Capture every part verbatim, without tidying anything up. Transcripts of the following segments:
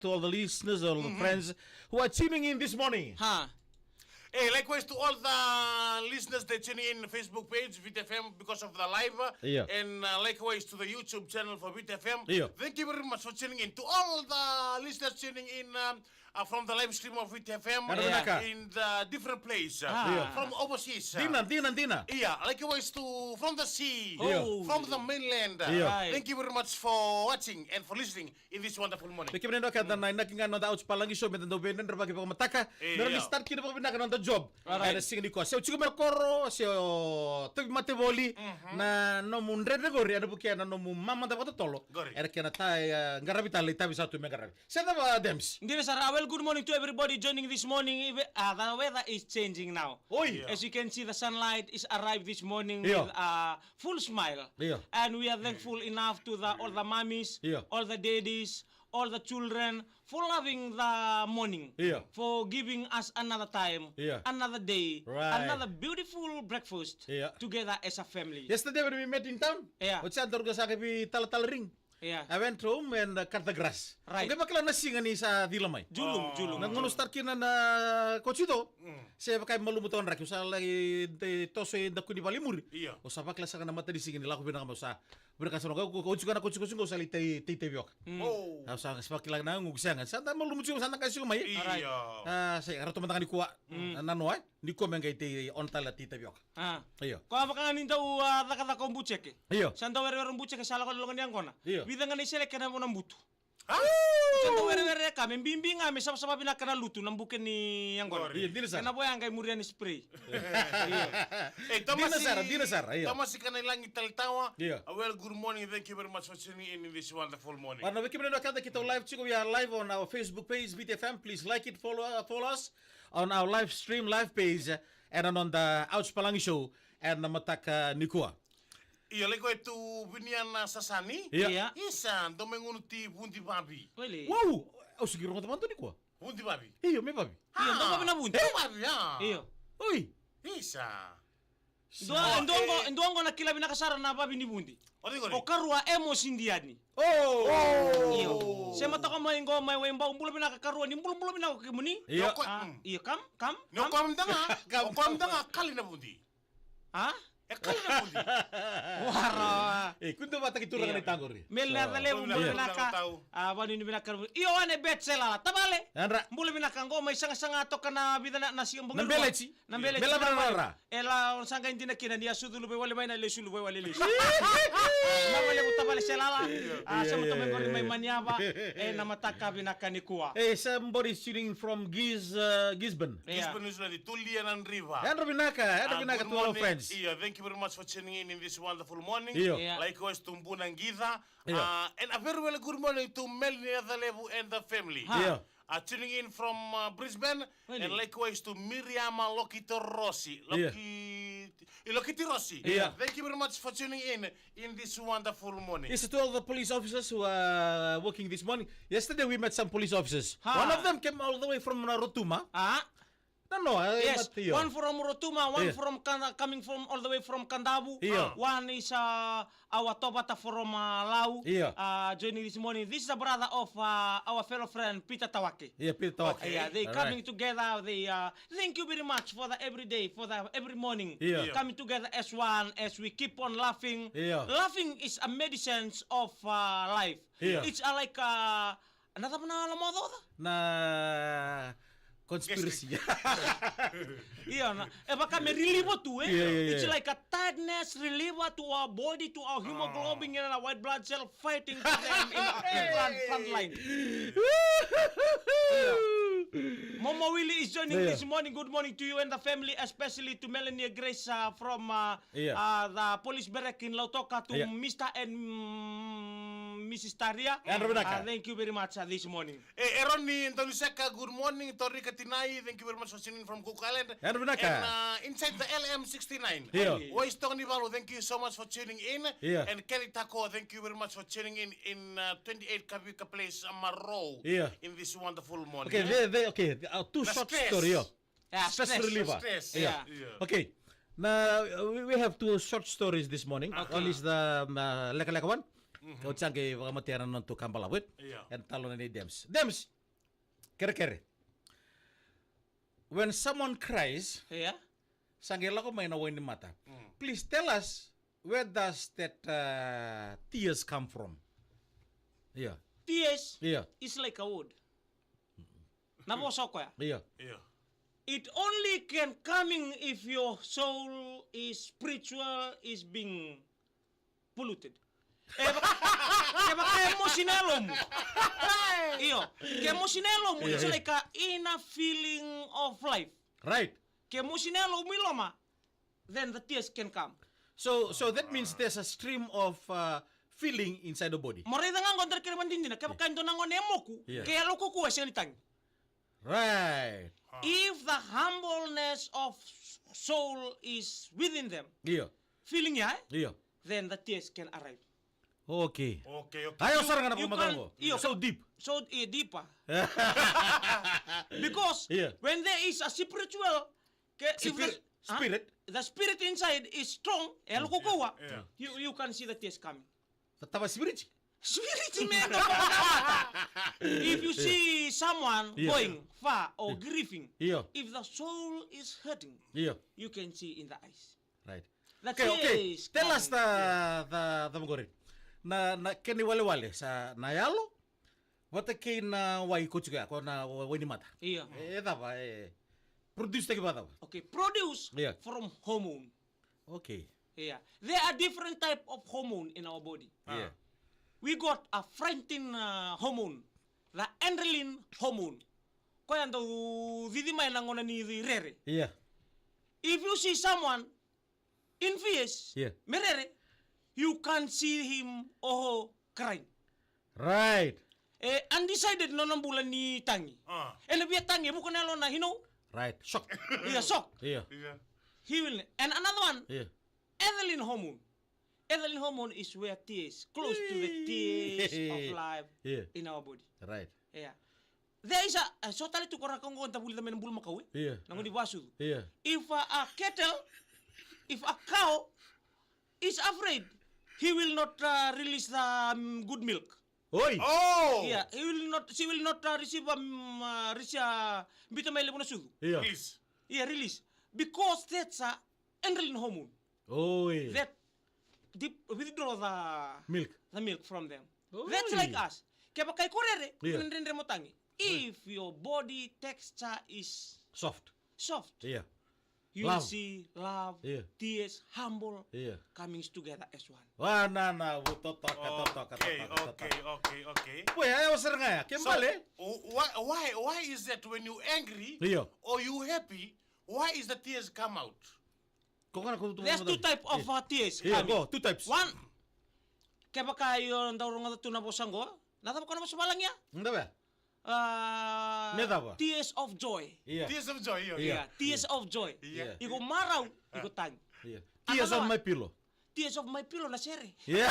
to all the listeners, all the friends who are tuning in this morning. Ha. Hey, likewise to all the listeners that tuning in Facebook page, Viti F M, because of the live. Uh, Yeah. And uh, likewise to the YouTube channel for Viti F M. Yeah. Thank you very much for tuning in. To all the listeners tuning in um, uh, from the live stream of Viti F M Ena Yeah. vinaka. in the different place, uh, Ah. Yeah. from overseas. Uh, Dina, dina, dina. Yeah, likewise to from the sea, Yeah. Oh. from the mainland. Uh, Yeah. Right. Thank you very much for watching and for listening in this wonderful morning. Vei kemuni na wekada na inaki ga na noda Ouch Palagi Show, meda dau veinanavaki vakamataka. Io. Mera ni start kina vakavinaka na noda job. Alright. Ena siga nikua. Se o tiko mai na koro, se o tauvimate voli, na nomu dredre qori, ena vukea na nomu mamada vakatotolo. Qori. Era kena ta, e, qaravi tale, itavi sa tu me qaravi. Se cava, Dems? Dina sara, well, good morning to everybody joining this morning. Even, uh, the weather is changing now. Oi. Yeah. As you can see, the sunlight is arrived this morning Io. with, uh, full smile. Yeah. And we are thankful enough to the all the mummies, Yeah. all the daddies, all the children for loving the morning, Yeah. for giving us another time, Yeah. another day, Right. another beautiful breakfast Yeah. together as a family. Yesterday when we met in town, Yeah. o Chandra sa kavi talatala ring. Yeah. I went home and uh, cut the grass. Right. Okay, vakila na siga ni sa cila mai. Julum, Oh. julum. Na gauna start kina na koci do. Se vaka e malumu tawa draki, o sa lai te toso e daku ni vale i muri. Io. O sa vakila saka na matanisiga ni lako vinaka mai, o sa vinaka saka, o, o, o tiko na koci, koci, o sa lai tei, tei, tei vioka. Mm. Oh. Au sa, sa vakila na gugu sega, sa da malumu tiko, sa da qai tiko mai. Io. Ah, sa, ratou mada ga nikua. Mm. Na noa, eh? Nikua me qai tei, on tale tei, tei vioka. Ah. Io. Ko a vaka ga ni dau, ah, cakacaka o Buceke. Io. Sa dau werewere o Buceke, sa lako loga ni yaqona. Io. Vica ga na isele kena vo na butu. Ah! Sa dau werewere ka me bibi ga me savasava vinaka na lutu na buke ni yaqona. Io, dina sara. Kena vo ya qai muria ni spray. Io. Hey, Dina Tomasi, sara, dina sara, io. Tomasi Kanailangi Talitawa. Io. A well, good morning. Thank you very much for tuning in in this wonderful morning. Ora na wiki mene na kada kita live tiko, we are live on our Facebook page, Viti F M. Please like it, follow, uh, follow us on our live stream, live page, uh, ena noda Ouch Palagi Show ena mataka nikua. Ia, lai koya tu Viniana Sasani. Ia. Ia. Isa, dou mai gunu ti vudi vavi. Wele. Wow! Au sigi rogoca vata nikua. Vudi vavi. Io, me vavi. Io, dou vavi na vudi. E vavi, a. Io. Oi. Isa. Dua, Sa- dua qo, e- dua qo na kila vinaka sara na vavi ni vudi. O cei qori? O karua Emos Indiani. Oh. Io. Se mataka mai qo mai Waibau, bula vinaka karua, ni bulabula vinaka ko kemuni. Io. Io, ko- Ah, mm. Io, kam, kam, Ni o kam. Koya mada ga, Kam. o koya mada ga kali na vudi. A? E kali na vudi. Wara. E, kua ni dau vakataki turaga na itaqori. Meli na So- yacalevu, Bula bula vinaka. vinaka tau. A, vanuinui vinaka. Io, ane bet se lala. Tavale. Yadra. Bula vinaka qo mai sagasaga toka na vica na, na siga bogi Na rua. Beleti. Na beleti Bela na vara vale. rara. E la, o sa qai dina kina ni a suculu vei wale mai na lesu lu vei wale lesu. Na vale vuta vale se lala. A, Ia, sa ia, muta mai ia, qori ia, mai ia. Maniava. E na mataka vinaka nikua. Hey, somebody is tuning from Gis-, uh, Gisborne. Ia. Gisborne is ready. Tulia Nandriva. Yadra vinaka, yadra Ah, vinaka good to all morning. friends. Ia, thank you very much for tuning in in this wonderful morning. Ia. Ia. Likewise to Buna Gica. Ia. Uh, and a very well good morning to Melanie Yacalevu and the family. Ha. Ia. Uh, tuning in from uh, Brisbane. Really? And likewise to Miriam Lokito Rossi. Ia. Loki-, Lokiti Rossi. Ia. Thank you very much for tuning in in this wonderful morning. Yes, to all the police officers who are working this morning. Yesterday we met some police officers. Ha. One of them came all the way from uh, Rotuma. Ah. No, no, uh, Yes, Matio. one from Rotuma, one Yeah. from Kanda, coming from all the way from Kadavu. Yeah. One is uh, our Tobata from uh, Lau, Yeah. uh, joining this morning. This is a brother of uh, our fellow friend Peter Tawake. Yeah, Peter Tawake. Okay. Yeah, they All coming right. together. They uh, thank you very much for the every day, for the every morning Yeah. Yeah. coming together as one, as we keep on laughing. Yeah. Laughing is a medicine of uh, life. Yeah. It's uh, like uh, Another na la moda. Na conspiracy. Io, na, e vaka me reliever tu, eh? Yeah, yeah, yeah. It's like a tiredness reliever to our body, to our hemoglobin and our white blood cell fighting for them in, in front, front line. Io. Momo Willie is joining Yeah. this morning. Good morning to you and the family, especially to Melanie Grace uh, from uh, Yeah. uh, the police barrack in Lautoka to Yeah. Mister and mm, Missus Taria. Yadra vinaka. Uh, thank you very much uh, this morning. E, Eroni Doniseka, good morning. Torika Tinai, thank you very much for tuning in from Cook Island. Yadra vinaka. And uh, inside the L M sixty-nine. Yeah. Wais Tokanivalu, thank you so much for tuning in. Yeah. And Kelly Tako, thank you very much for tuning in in uh, twenty-eight Kavika Place, uh, Marou, Yeah. in this wonderful morning. Okay, they, they, okay, uh, two The short stress. story, yeah. Yeah, Stress stress. reliever. Stress. Yeah. Yeah. Okay. Now, uh, we, we have two short stories this morning. Okay. One is the um, uh, Leka Leka one. Kau sa qai vakamatea na notou ka balavu, e? Ena talanoa nei Dems. Dems! Kerekere. When someone cries, sa qai lako mai na wainimata. Please tell us, where does that uh, tears come from? Yeah. Tears is like a word. Na vosa o koya. Yeah. It only can coming if your soul is spiritual, is being polluted. E vaka, e vaka e mosi na yalomu. Io, ke mosi na yalomu, it's like a inner feeling of life. Right. Ke mosi na yalomu i loma, then the tears can come. So, so that means there's a stream of uh, feeling inside the body. Mo raica ga qo, da kere vadidina, ke vaka e dua na gone e moku, ke yalo kaukauwa e sega ni tagi. Right. If the humbleness of soul is within them, Io. Feeling ya, eh? Io. Then the tears can arrive. Okay. Okay, okay. Ayo, sara ga na you can, io, so deep. So, eh, deeper. Because when there is a spiritual, ke, if the, spirit, the spirit inside is strong, e loko kaukauwa, you, you can see the tears coming. Tatava spirit. Spirit, man. If you see someone going far or grieving, if the soul is hurting, you can see in the eyes. Right. Okay, okay. Tell us the, the, the mugore. Na, na kena iwalewale sa na yalo vata kei na wai ko tiko ya, ko na wai ni mata. Io. E cava, e produce taki vacava? Okay, produce from hormone. Okay. Yeah. There are different type of hormone in our body. Yeah. We got a frightened uh, hormone, the adrenaline hormone. Koya dau cici mai na gona ni rere. Yeah. If you see someone in fears, yeah, me rere, you can see him or her crying. Right. E undecided nona bula ni tagi. Ah. Ena via tagi, e vuka na yalona, you know? Right. Shock. Yeah, shock. Yeah. Yeah. He will. And another one, yeah, adrenaline hormone. Adrenaline hormone is where tears, close to the tears of life, yeah, in our body. Right. Yeah. There is a, a so tale tu ko ra ka qo da vulica mai na bulumakau, e? Yeah. Na gone ni vasucu. Yeah. If a, a cattle, if a cow is afraid, he will not uh, release the um, good milk. Oi. Oh. Yeah, he will not, she will not uh, receive um, uh, receive uh, bita mai levu na sucu. Yeah. Release. Yeah, release. Because that's a adrenaline hormone. Oi. That deep, withdraw the milk, the milk from them. Oi. That's like us. Kevaka iko rere, yeah, iko na dredre mo tagi. If your body texture is soft, soft, yeah, you will see love, yeah, tears, humble, yeah, coming together as one. Wa na na, vu totoka, totoka, okay, totoka, okay, totoka. Okay, okay. Boy, I was saying, ke mbale. So, why, why, why is that when you angry, yeah, or you happy, why is the tears come out? There's two type of uh, tears. Yeah, coming. Go, two types. One, kevaka io dau rogoca tu na vosa qo. Na cava ko na vosa valagia? Nda vea? Uh, me cava? Tears of joy. Yeah. Tears of joy, io. Yeah, tears of joy. Yeah. Iko marau, iko tagi. Yeah. Tears of my pillow. Tears of my pillow na sere. Yeah.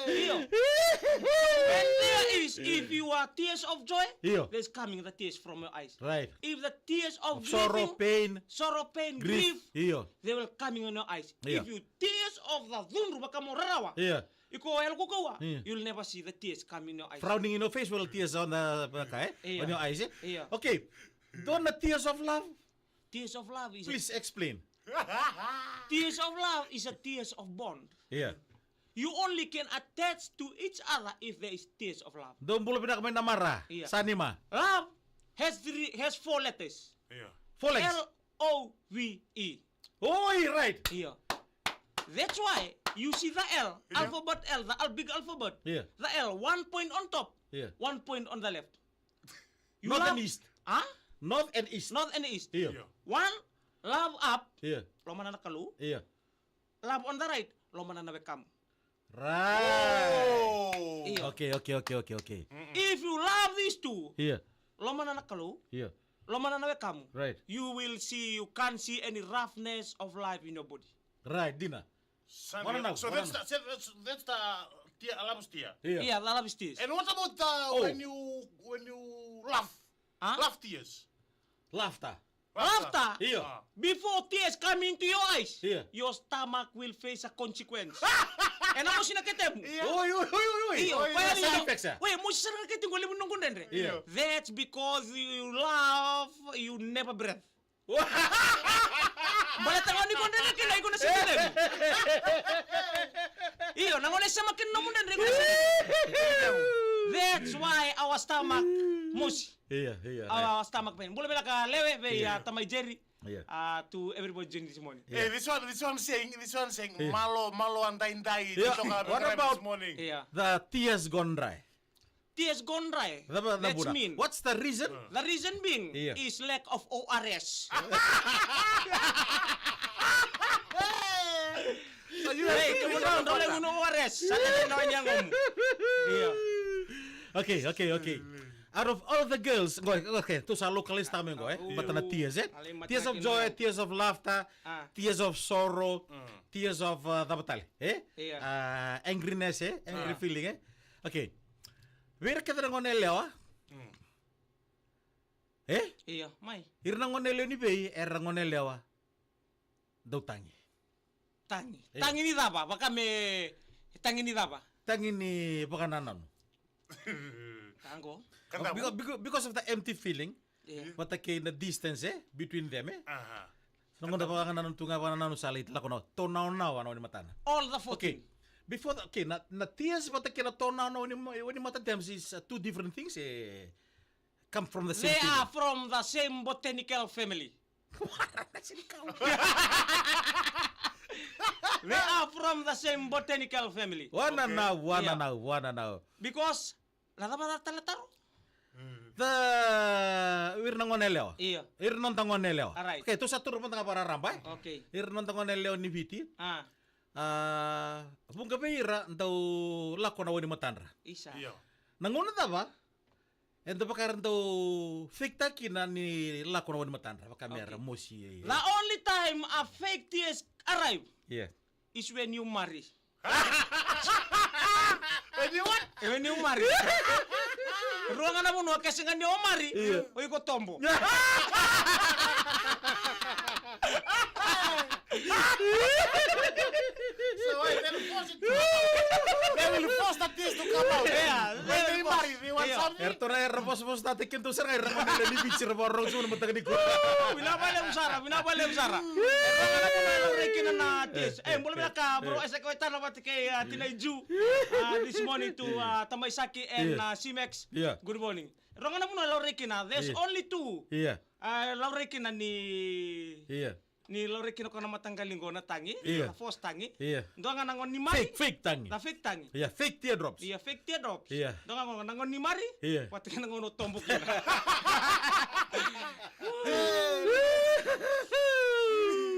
Io. When there is, if you are tears of joy, io, there's coming the tears from your eyes. Right. If the tears of, of sorrow, grieving, pain, sorrow, pain, grief, grief, io, they will coming on your eyes. Io. If you tears of the cudru vaka mo rarawa, io, iko yalo kaukauwa, io, you'll never see the tears coming in your eyes. Frowning in your face, will tears on the, eh? Io. On your eyes, eh? Io. Okay. Dua na tears of love. Tears of love is a, please explain. Tears of love is a tears of bond. Yeah. You only can attach to each other if there is tears of love. Dou bula vinaka mai na mara. Yeah. Sa ni ma. Love has three, has four letters. Yeah. Four legs. L O V E. Oi, right. Yeah. That's why you see the L, yeah, alphabet L, the al-, big alphabet. Yeah. The L, one point on top, yeah, one point on the left. You north and east. Huh? North and east. North and east. Io. Io. One, love up. Io. Lomana na Kalou. Io. Love on the right. Lomana na wekamu. Right. Oh. Io. Okay, okay, okay, okay, okay. If you love these two, io, lomana na Kalou. Io. Lomana na wekamu. Right. You will see, you can't see any roughness of life in your body. Right, dina. Sunday. Wananau, so that's wananau. The, so that's, that's the tear, a love's tear. Yeah. Yeah, the love's tears. And what about the, oh, when you, when you laugh? Huh? Laugh tears. Laughter. After, io, before tears come into your eyes, io, your stomach will face a consequence. Ena mosi na ketemu. Io. Oi, oi, oi, oi, oi. Io, oi, io, side effects, a? Wait, mosi sara na ketemu, levu noqu dredre. Io. That's because you love, you never breathe. Baleta ga ni ko dredre kina, iko na sega ni levu. Io, na gauna e sema kina nomu dredre, iko na sega ni levu. That's why our stomach mosi. Io, io, our stomach pain. Bula vinaka Lewe, vei, ah, Tamai Jerry. Io. Ah, to everybody joining this morning. Io. Eh, this one, this one saying, this one saying, malo, malo a daidai, io, toka, what about this morning? Io. The tears gone dry? Tears gone dry. That's mean. What's the reason? The reason being is lack of O R S. So you have to, hey, come on, don't let me know O R S. Sa na, na, na, na, na. Io. Okay, okay, okay. Out of all the girls, qo, okay, tou sa localize tale mai qo, eh? Baleta na tears, eh? Tears of joy, tears of laughter, tears of sorrow, tears of, uh, cava tale, eh? Io. Uh, angriness, eh? Angry feeling, eh? Okay. Vei ira kece na gone yalewa. Mm. Eh? Io, mai. Ira na gone yalewa ni vei, era gone yalewa dau tagi. Tagi. Io. Tagi ni cava? Vaka me tagi ni cava? Tagi ni vakanananu. Ka qo. Because, because, because of the empty feeling. Io. Vata kei na distance, eh, between them, eh? Aha. Na gauna vakanananu tu ga, vakanananu sa lai lako na tonaonaoa na wai ni matana. All the fourteen. Okay. Before the, okay, na, na tears vata kei na tonaonaoa ni ma-, wai ni mata tears is, uh, two different things, eh? Come from the same family. They are from the same botanical family. They are from the same botanical family. Wananau, okay, wananau, wananau. Because na cava tale taro? The, ira na gone yalewa. Io. Ira na noda gone yalewa. All right. Okay, tou sa toro mada ga vakararaba, eh? Okay. Ira na noda gone yalewa ni Viti. Ah. Ah, vuqa vei ira dau lako na wai ni matadra. Isa. Io. Na gauna cava eda vaka era dau fake-taka kina ni lako na wai ni matadra, vaka me ra mosi. The only time a fake tears arrive, yeah, is when you marry. When you what? Eh, when you marry. Rua ga na vanua ke sega ni o marry, yeah, o iko tobo. So why they force it to come out? They will force the tears to come out. Yeah, when they marry, they want something. Era tou na era vosavosa tata kina tou sara ga era gone yalewa ni Viti era vakarorogo tiko na mataka nikua. Vinaka vakalevu sara, vinaka vakalevu sara. Era gone yalewa na tears. Eh, bula vinaka bro, e sa kau e tana vata kei, ah, Tinai Ju. Ah, this morning to, ah, Tamai Saki and, ah, C-Max. Yeah. Good morning. Rogo na vanua e laurai kina, there's only two. Yeah. Ah, laurai kina ni, yeah, ni laurai kina ko na mataqali qo na tagi, yeah, na force tagi. Yeah. Dua ga na gauna ni marry. Fake, fake tagi. Na fake tagi. Yeah, fake teardrops. Yeah, fake teardrops. Yeah. Dua ga na gauna ni marry. Yeah. Vata kei na gauna o tobo kina.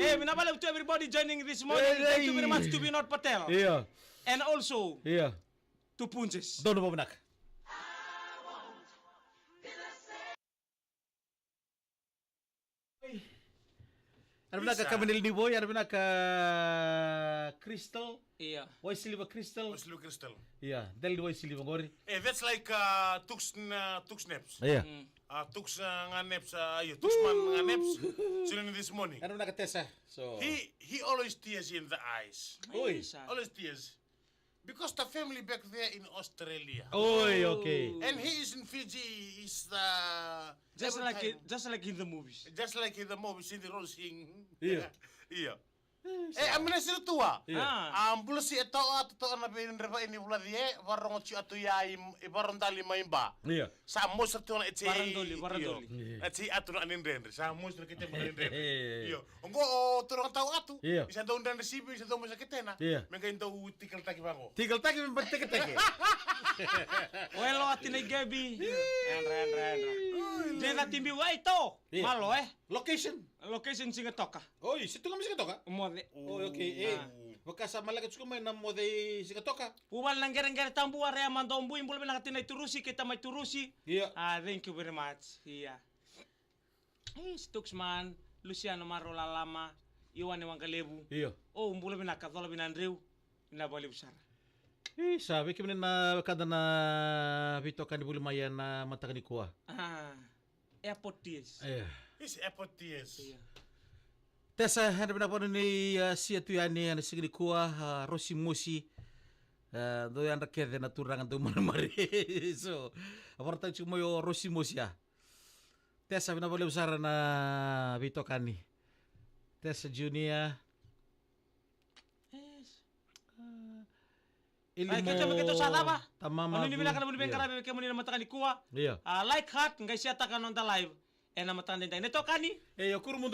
Eh, vinaka vakalevu to everybody joining this morning. Hey, thank you very much to Vinod Patel. Yeah. And also, yeah, to Punjas. Donu vavinaka. Era vinaka Kaveneli ni voi, era vinaka Crystal. Ia. Waisiliva Crystal. Waisiliva Crystal. Ia, dela ni Waisiliva qori. Eh, that's like, uh, Tuks, uh, Tuks Neps. Ia. Mm. Uh, Tuks, uh, ga Neps, uh, io, Tuksman ga Neps. Tuning in this morning. Era vinaka Tesa. So. He, he always tears in the eyes. Oi. Yes, sir. Always tears. Because the family back there in Australia. Oi, okay. And he is in Fiji, is the just every like time. It, just like in the movies. Just like in the movies, in the role sing. Ia. Ia. Eh, a mina sira tua. Ia. Ah. A bula si e toa atu toa na vei dreva ini vula cie, varongo ci atu ia i, i varondali mai ba. Ia. Sa mosa tu na e tei. Varondoli, io. Varondoli. Ia. Na tei atu na ni dredre. Sa mosa na kete mai dredre. Io. Oqo o toro tau atu. Ia. Isa dau dredre sivi, isa dau mosa ketena. Ia. Me qai dau tikaltaki vaqo. Tikaltaki me ba teketeke. Oe lo ati na i Gabi. Ia. Endra, endra, endra. Ui, jena timbi wai to. Ia. Malo, eh. Location. Location Sigatoka. Oi, se tu ga mai Sigatoka? Moce. Oi, okay. Eh. Ah. Vaka sa malaka tiko mai na moce i Sigatoka. Vuvale na qereqere tabu, Area Madobui, bula vinaka tina i Turusi, kei tamai Turusi. Ia. Ah, thank you very much. Ia. Ei, Stokesman, Luciano Maro Lalama, Ioane Waqalevu. Io. O, bula vinaka, cola vina dreu, vinaka vakalevu sara. Ei, sa vei kemuni na wekada na veitokani vuli mai ena mataka nikua. Ah. Airport tears. Ia. Is airport tears. Ia. Tesa, yadra vinaka vakanuinui, a, sia tu yani ena siga nikua, a, Rosi Mosi. A, dou yadra kece na turaga dau marimari. So, a vakaraitaki tiko mai o Rosi Mosi, a. Tesa, vinaka vakalevu sara na veitokani. Tesa Junior. Yes. Ili Ai, keitou, keitou sa cava? Tamama Oni ni vinaka na Vulu. Vulu veiqaravi vei kemuni na mataka nikua. Ia. A, like, heart, qai share-taka na noda live ena mataka daidai. Na itokani? E, o kuru mudu